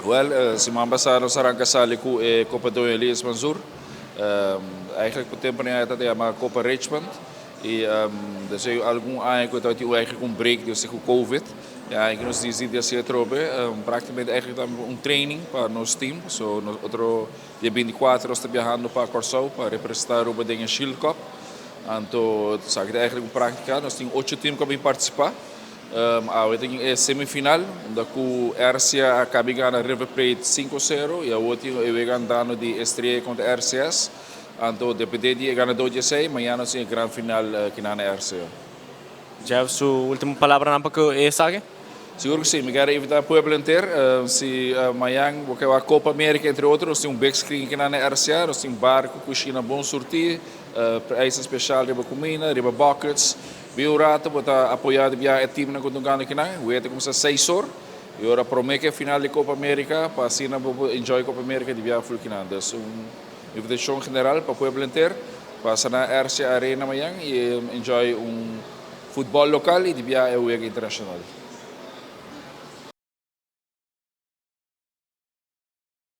Wel, siman pasa nos a ranca sali cu e Copa Don Elias Mansur. Eigenlijk pa tempo nan ta yama Copa Richmond. Y desde algun aña cu tabatin eigenlijk un break desde cu Covid. Y aña cu nos dicidi di haci atrobe, practicamente eigenlijk ta un training pa nos team. So nos otro dia 24 nos ta viajando pa Corsou pa representa Aruba den e Shield Cup. Anto esaki ta eigenlijk un practica. Nos tin ocho team cu a bin participa. Awe tin e semifinal, unda cu RCA a caba di gana River Plate 5-0 y awo tin e wega andando di Estrella contra RCS. Anto depende di e ganador di esey, mañan nos tin e gran final aki na RCA. Jeff, su ultimo palabra pa cu esaki? Sigur cu si, mi kier invita e pueblo entero. Si mañan bo kier Copa America, entre otro, nos tin un big screen aki na RCA, nos tin bar cu cushina bon surti, prijs special riba cuminda, riba buckets. Bin un rato, bo ta apoya e team na cu aki na, wega ta cuminsa 6 or. Y ora prome cu final di Copa America, pa asina bo enjoy Copa America di biaha full aki. Dus un invitacion general pa e pueblo entero, pasa na RCA Arena mañan y enjoy un futbol local y di biaha e wega internacional.